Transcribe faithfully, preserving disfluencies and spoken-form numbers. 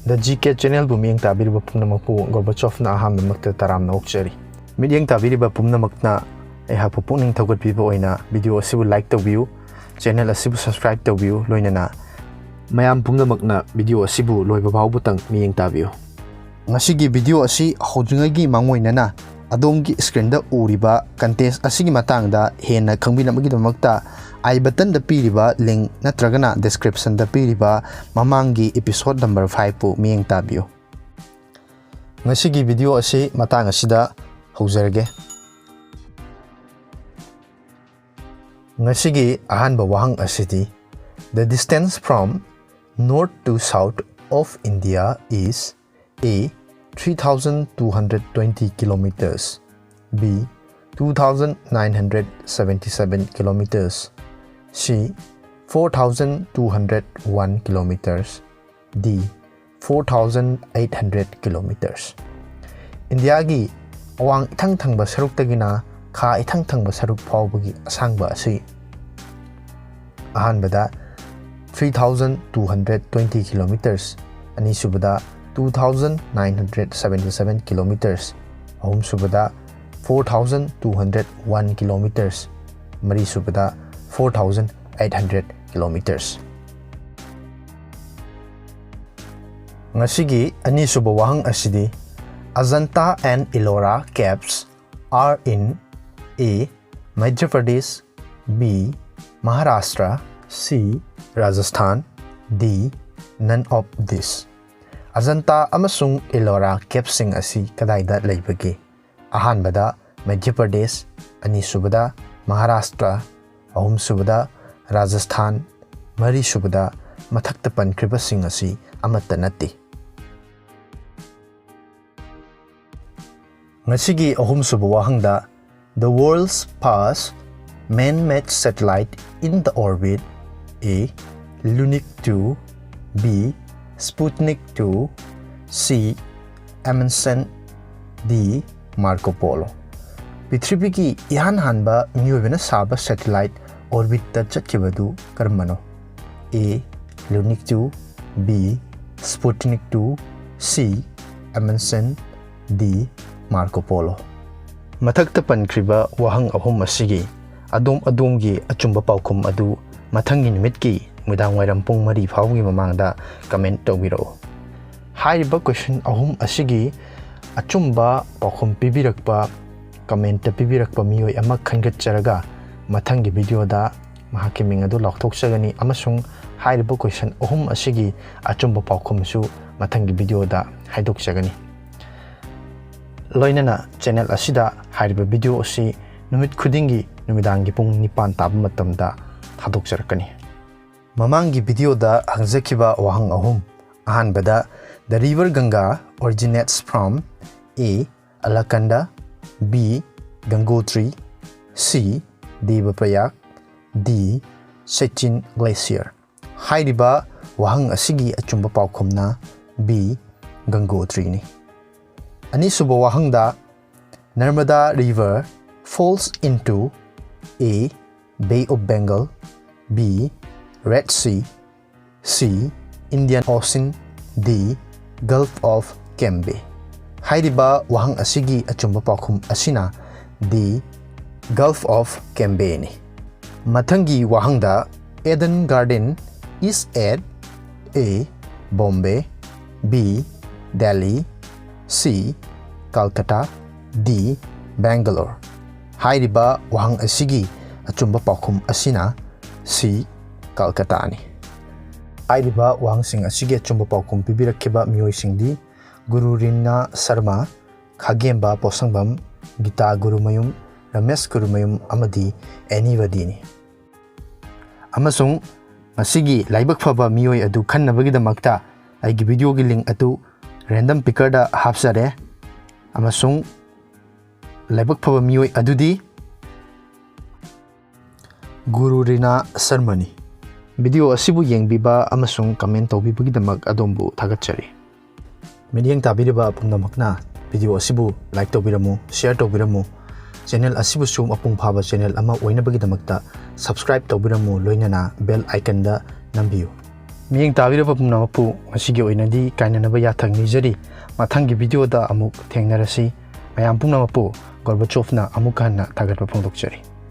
The G K Channelꯕꯨ ꯃꯤꯠꯌꯦꯡ ꯇꯥꯕꯤꯔꯤꯕ ꯄꯨꯝꯅꯃꯛꯄꯨ ꯒꯣꯔꯕꯥꯆꯣꯚꯅ ꯑꯍꯥꯟꯕꯃꯛꯇ ꯇꯔꯥꯝꯅ ꯑꯣꯛꯆꯔꯤ꯫ ꯃꯤꯠꯌꯦꯡ ꯇꯥꯕꯤꯔꯤꯕ ꯄꯨꯝꯅꯃꯛꯅ ꯑꯩꯍꯥꯛꯄꯨ ꯄꯨꯛꯅꯤꯡ ꯊꯧꯒꯠꯄꯤꯕ ꯑꯣꯏꯅ video ꯑꯁꯤꯕꯨ like ꯇꯧꯕꯤꯌꯨ, channel ꯑꯁꯤꯕꯨ subscribe ꯇꯧꯕꯤꯌꯨ, ꯂꯣꯏꯅꯅ ꯃꯌꯥꯝ ꯄꯨꯝꯅꯃꯛꯅ video ꯑꯁꯤꯕꯨ ꯂꯣꯏꯕ ꯐꯥꯎꯕꯇꯪ ꯃꯤꯠꯌꯦꯡ ꯇꯥꯕꯤꯌꯨ꯫ ꯉꯁꯤꯒꯤ video ꯑꯁꯤ ꯍꯧꯗ꯭ꯔꯤꯉꯩꯒꯤ ꯃꯥꯡꯑꯣꯏꯅꯅ ꯑꯗꯣꯝꯒꯤ screenꯗ ꯎꯔꯤꯕ contest ꯑꯁꯤꯒꯤ ꯃꯇꯥꯡꯗ ꯍꯦꯟꯅ ꯈꯪꯕꯤꯅꯕꯒꯤꯗꯃꯛꯇ I buttonꯗ ꯄꯤꯔꯤꯕ link ꯅꯠꯇ꯭ꯔꯒꯅ descriptionꯗ ꯄꯤꯔꯤꯕ ꯃꯃꯥꯡꯒꯤ episode number fiveꯄꯨ ꯃꯤꯠꯌꯦꯡ ꯇꯥꯕꯤꯌꯨ꯫ ꯉꯁꯤꯒꯤ video ꯑꯁꯤ ꯃꯇꯥꯡ ꯑꯁꯤꯗ ꯍꯧꯖꯔꯒꯦ꯫ ꯉꯁꯤꯒꯤ ꯑꯍꯥꯟꯕ ꯋꯥꯍꯪ ꯑꯁꯤꯗꯤ, The distance from north to south of India is A, three thousand two hundred twenty kilometers, B, two thousand nine hundred seventy seven kilometers, C, four thousand two hundred one kilometers, D, four thousand eight hundred kilometers꯫ ꯏꯟꯗꯤꯌꯥꯒꯤ ꯑꯋꯥꯡ ꯏꯊꯪ ꯊꯪꯕ ꯁꯔꯨꯛꯇꯒꯤꯅ ꯈꯥ ꯏꯊꯪ ꯊꯪꯕ ꯁꯔꯨꯛ ꯐꯥꯎꯕꯒꯤ ꯑꯁꯥꯡꯕ ꯑꯁꯤ ꯑꯍꯥꯟꯕꯗ three thousand two hundred twenty kilometers, ꯑꯅꯤꯁꯨꯕꯗ two thousand nine hundred seventy seven kilometers, ꯑꯍꯨꯝꯁꯨꯕꯗ four thousand two hundred one kilometers, ꯃꯔꯤꯁꯨꯕꯗ four thousand eight hundred kilometers꯫ ꯉꯁꯤꯒꯤ ꯑꯅꯤꯁꯨꯕ ꯋꯥꯍꯪ ꯑꯁꯤꯗꯤ, Ajanta and Ellora caves are in A, Madhya Pradesh, B, Maharashtra, C, Rajasthan, D, none of this꯫ Ajanta ꯑꯃꯁꯨꯡ ꯏꯂꯣꯔꯥ caveꯁꯤꯡ ꯑꯁꯤ ꯀꯗꯥꯏꯗ ꯂꯩꯕꯒꯦ? ꯑꯍꯥꯟꯕꯗ ꯃꯙ꯭ꯌ ꯄ꯭ꯔꯗꯦꯁ, ꯑꯅꯤꯁꯨꯕꯗ ꯃꯍꯥꯔꯥꯁꯇ꯭ꯔ, ꯑꯍꯨꯝꯁꯨꯕꯗ ꯔꯥꯖꯁꯊꯥꯟ, ꯃꯔꯤꯁꯨꯕꯗ ꯃꯊꯛꯇ ꯄꯟꯈ꯭ꯔꯤꯕꯁꯤꯡ ꯑꯁꯤ ꯑꯃꯠꯇ ꯅꯠꯇꯦ꯫ ꯉꯁꯤꯒꯤ ꯑꯍꯨꯝꯁꯨꯕ ꯋꯥꯍꯪꯗ, The world's first man-made satellite in the orbit, A, Lunik two, B, Sputnik two, C, Amundsen, D, Marco Polo꯫ ꯄ꯭ꯔꯤꯊꯤꯕꯤꯒꯤ ꯏꯍꯥꯟ ꯍꯥꯟꯕ ꯃꯤꯑꯣꯏꯕꯅ ꯁꯥꯕ satellite orbitꯇ ꯆꯠꯈꯤꯕꯗꯨ ꯀꯔꯝꯕꯅꯣ? A, Lunik two, B, Sputnik two, C, Amundsen, D, Marco Polo꯫ ꯃꯊꯛꯇ ꯄꯟꯈ꯭ꯔꯤꯕ ꯋꯥꯍꯪ ꯑꯍꯨꯝ ꯑꯁꯤꯒꯤ ꯑꯗꯣꯝ ꯑꯗꯣꯝꯒꯤ ꯑꯆꯨꯝꯕ ꯄꯥꯎꯈꯨꯝ ꯑꯗꯨ ꯃꯊꯪꯒꯤ ꯅꯨꯃꯤꯠꯀꯤ ꯅꯨꯃꯤꯗꯥꯡ ꯋꯥꯏꯔꯝ ꯄꯨꯡ ꯃꯔꯤ ꯐꯥꯎꯒꯤ ꯃꯃꯥꯡꯗ comment ꯇꯧꯕꯤꯔꯛꯎ꯫ ꯍꯥꯏꯔꯤꯕ question ꯑꯍꯨꯝ ꯑꯁꯤꯒꯤ ꯑꯆꯨꯝꯕ ꯄꯥꯎꯈꯨꯝ ꯄꯤꯕꯤꯔꯛꯄ, comment ꯇ ꯄꯤꯕꯤꯔꯛꯄ ꯃꯤꯑꯣꯏ ꯑꯃ ꯈꯟꯒꯠꯆꯔꯒ ꯃꯊꯪꯒꯤ video ꯗ ꯃꯍꯥꯛꯀꯤ ꯃꯤꯡ ꯑꯗꯨ ꯂꯥꯎꯊꯣꯛꯆꯒꯅꯤ ꯑꯃꯁꯨꯡ ꯍꯥꯏꯔꯤꯕ question ꯑꯍꯨꯝ ꯑꯁꯤꯒꯤ ꯑꯆꯨꯝꯕ ꯄꯥꯎꯈꯨꯝꯁꯨ ꯃꯊꯪꯒꯤ video ꯗ ꯍꯥꯏꯗꯣꯛꯆꯒꯅꯤ꯫ ꯂꯣꯏꯅꯅ channel ꯑꯁꯤꯗ ꯍꯥꯏꯔꯤꯕ video ꯑꯁꯤ ꯅꯨꯃꯤꯠ ꯈꯨꯗꯤꯡꯒꯤ ꯅꯨꯃꯤꯗꯥꯡꯒꯤ ꯄꯨꯡ ꯅꯤꯄꯥꯟ ꯇꯥꯕ ꯃꯇꯝꯗ ꯊꯥꯗꯣꯛꯆꯔꯛꯀꯅꯤ꯫ ꯃꯃꯥꯡꯒꯤ video ꯗ ꯍꯪꯖꯈꯤꯕ ꯋꯥꯍꯪ ꯑꯍꯨꯝ꯫ ꯑꯍꯥꯟꯕꯗ, the river Ganga originates from A, Alaknanda, B, Gangotri, C, Devaprayag, D, Sechin Glacier꯫ ꯍꯥꯏꯔꯤꯕ ꯋꯥꯍꯪ ꯑꯁꯤꯒꯤ ꯑꯆꯨꯝꯕ ꯄꯥꯎꯈꯨꯝꯅ B, Gangotri ꯅꯤ꯫ ꯑꯅꯤꯁꯨꯕ ꯋꯥꯍꯪꯗ, Narmada River falls into A, Bay of Bengal, B, Red Sea, C, Indian Ocean, D, Gulf of Cambay꯫ ꯍꯥꯏꯔꯤꯕ ꯋꯥꯍꯪ ꯑꯁꯤꯒꯤ ꯑꯆꯨꯝꯕ ꯄꯥꯎꯈꯨꯝ ꯑꯁꯤꯅ D, Gulf of Cambay ꯅꯤ꯫ ꯃꯊꯪꯒꯤ ꯋꯥꯍꯪꯗ, Eden Garden is at A, Bombay, B, Delhi, C, Calcutta, D, Bangalore꯫ ꯍꯥꯏꯔꯤꯕ ꯋꯥꯍꯪ ꯑꯁꯤꯒꯤ ꯑꯆꯨꯝꯕ ꯄꯥꯎꯈꯨꯝ ꯑꯁꯤꯅ C, Calcutta ꯅꯤ꯫ ꯍꯥꯏꯔꯤꯕ ꯋꯥꯍꯪꯁꯤꯡ ꯑꯁꯤꯒꯤ ꯑꯆꯨꯝꯕ ꯄꯥꯎꯈꯨꯝ ꯄꯤꯕꯤꯔꯛꯈꯤꯕ ꯃꯤꯑꯣꯏꯁꯤꯡꯗꯤ ꯒꯨꯔꯨ ꯔꯤꯅꯥ ꯁꯔꯃ, ꯈꯥꯒꯦꯝꯕ ꯄꯣꯠꯁꯪꯕꯝ, ꯒꯤꯇꯥ ꯒꯨꯔꯨꯃꯌꯨꯝ, ꯔꯃꯦꯁ ꯒꯨꯔꯨꯃꯌꯨꯝ ꯑꯃꯗꯤ ꯑꯦꯅꯤ ꯕꯗꯤꯅꯤ꯫ ꯑꯃꯁꯨꯡ ꯉꯁꯤꯒꯤ ꯂꯥꯏꯕꯛ ꯐꯕ ꯃꯤꯑꯣꯏ ꯑꯗꯨ ꯈꯟꯅꯕꯒꯤꯗꯃꯛꯇ ꯑꯩꯒꯤ video ꯒꯤ link ꯑꯗꯨ random picker ꯗ ꯍꯥꯞꯆꯔꯦ꯫ ꯑꯃꯁꯨꯡ ꯂꯥꯏꯕꯛ ꯐꯕ ꯃꯤꯑꯣꯏ ꯑꯗꯨꯗꯤ ꯒꯨꯔꯨ ꯔꯤꯅꯥ ꯁꯔꯃꯅꯤ꯫ Video ꯑꯁꯤꯕꯨ ꯌꯦꯡꯕꯤꯕ ꯑꯃꯁꯨꯡ comment ꯇꯧꯕꯤꯕꯒꯤꯗꯃꯛ ꯑꯗꯣꯝꯕꯨ ꯊꯥꯒꯠꯆꯔꯤ꯫ ꯃꯤꯠꯌꯦꯡ ꯇꯥꯕꯤꯔꯤꯕ ꯄꯨꯝꯅꯃꯛꯅ video ꯑꯁꯤꯕꯨ like ꯇꯧꯕꯤꯔꯝꯃꯨ, share ꯇꯧꯕꯤꯔꯝꯃꯨ꯫ Channel ꯑꯁꯤꯕꯨꯁꯨ ꯃꯄꯨꯡ ꯐꯥꯕ channel ꯑꯃ ꯑꯣꯏꯅꯕꯒꯤꯗꯃꯛꯇ subscribe ꯇꯧꯕꯤꯔꯝꯃꯨ, ꯂꯣꯏꯅꯅ bell icon ꯗ ꯅꯝꯕꯤꯌꯨ꯫ ꯃꯤꯠꯌꯦꯡ ꯇꯥꯕꯤꯔꯕ ꯄꯨꯝꯅꯃꯛꯄꯨ ꯉꯁꯤꯒꯤ ꯑꯣꯏꯅꯗꯤ ꯀꯥꯏꯅꯅꯕ ꯌꯥꯊꯪ ꯅꯤꯖꯔꯤ꯫ ꯃꯊꯪꯒꯤ ꯚꯤꯗꯤꯑꯣꯗ ꯑꯃꯨꯛ ꯊꯦꯡꯅꯔꯁꯤ꯫ ꯃꯌꯥꯝ ꯄꯨꯝꯅꯃꯛꯄꯨ ꯒꯣꯔꯕꯥꯆꯣꯚꯅ ꯑꯃꯨꯛ ꯍꯟꯅ ꯊꯥꯒꯠꯄ ꯐꯣꯡꯗꯣꯛꯆꯔꯤ꯫